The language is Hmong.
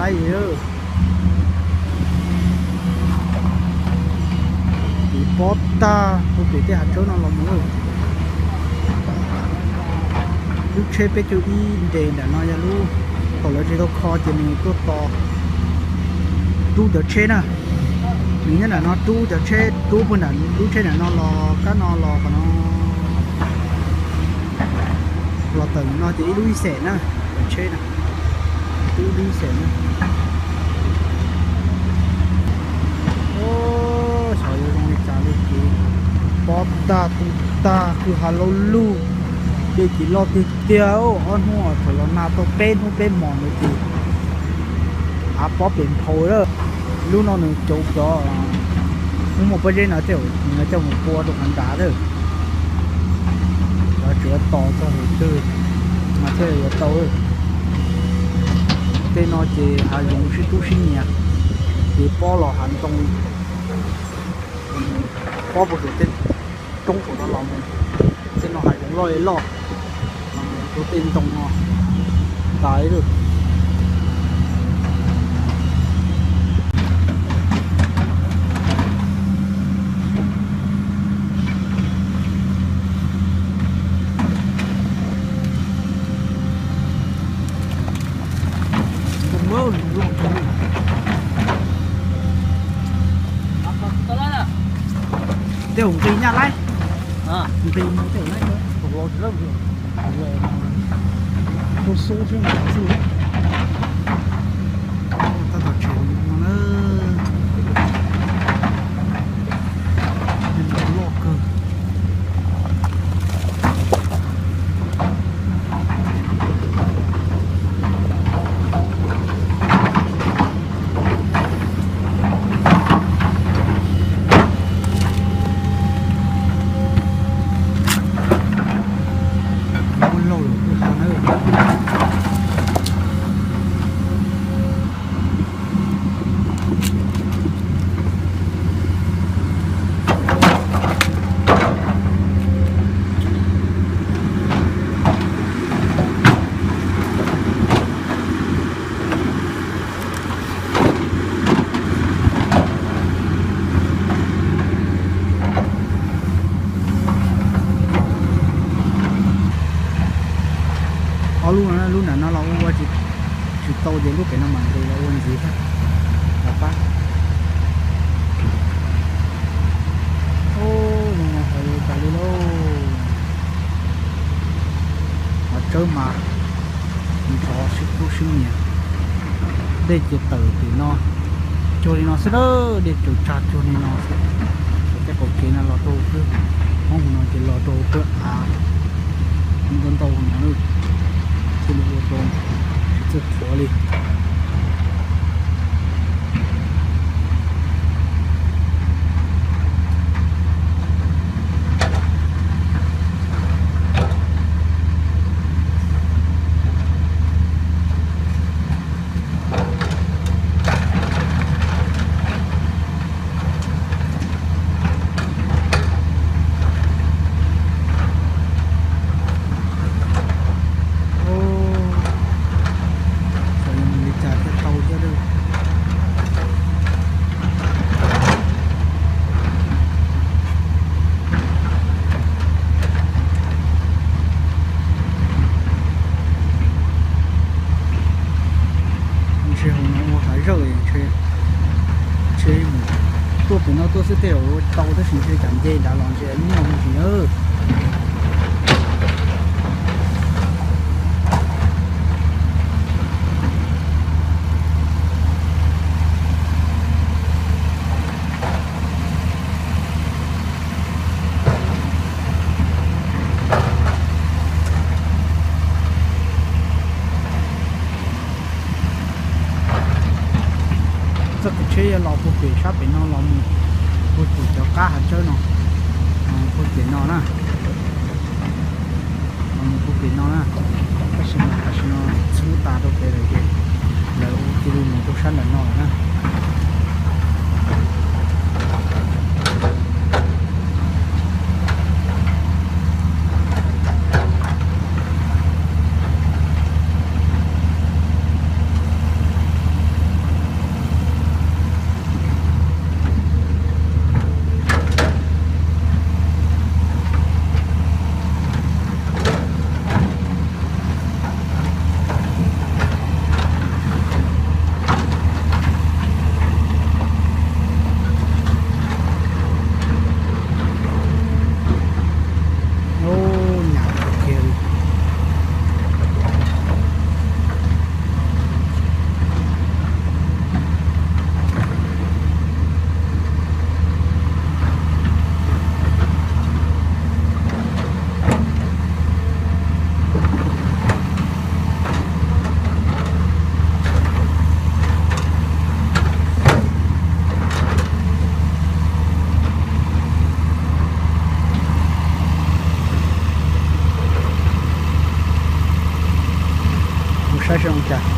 Ces pob tag puag pem tej hav tsawb no los mus. Lub tsheb peb caug ib nres nram no yog lub, thaum lawv tsis tau kho ces nws tuaj tos rub cov tsheb na. Nws nyob nram no rub cov tsheb, rub puag nram lub tsheb nram no los kab no los qhov no, los tawm no ces ib lub ib xees na, cov tsheb na, rub ib lub ib xees na. Xyov yuav zoo li cas li ces pob tag tu tag, kwj ha laub lug, dej ces loj tiag tiag. Ob hnub thaum los nag tau peb hnub peb hmos ntawd ces av pob pem nphau lawm. Lub no nws cov, cov, hnub muaj pob zeb no tej zaum nws coj mus pua rau qhov nrad lawm. Cov tseem yuav tos txog lwm twg mas thiaj yuav tau. Tej no ces hav zoov sib tub sib nyias, ces pob los hav ntoo, pob puag saum tej roob saum no los mus. Tej no hav zoov loj li loj, rau tej ntoo no tas lawm. Tej zaum nqis nyaj laib, nqis tej zaum laib, xub xub xwb mas xwb. Tab tom tseem no na, loj kawg. Ob lub, lub nram no los ua ua tsis tau ces lub pem no mam nqis los ua ntxiv thiab. Los pab. Ub, zoo no hais li cas li lauj. Hav tsawb mas nrov sib tub sib nyias. Dej ces tawm tim no, cuag li no xwb na, dej tsaws tsag cuag li no xwb. Ces tej qaum tsev no los rau peb, hoob no ces los rau peb av, ntau ntau no thiaj li ua rau tsis txawj qhuav li. Xyov yuav mus li cas thiaj tau thiab. Ntshe hauv no ua hav zawj, ntshe, ntshe mus tuaj pem no tuaj xwb tej zaum tau tab sis ntshe cas nce nrad los ntshe nyuaj me ntsis na. Txoj kev tsheb yuav los puag pem sab pem no los mus puag tim cov qab hav tsawb no, puag pem no na, los mus puag pem no na. Tab sis mas tam sim no txhub tas rau pem lawm ces lawv cia li mus rau sab nram no lawm na. zoo cas.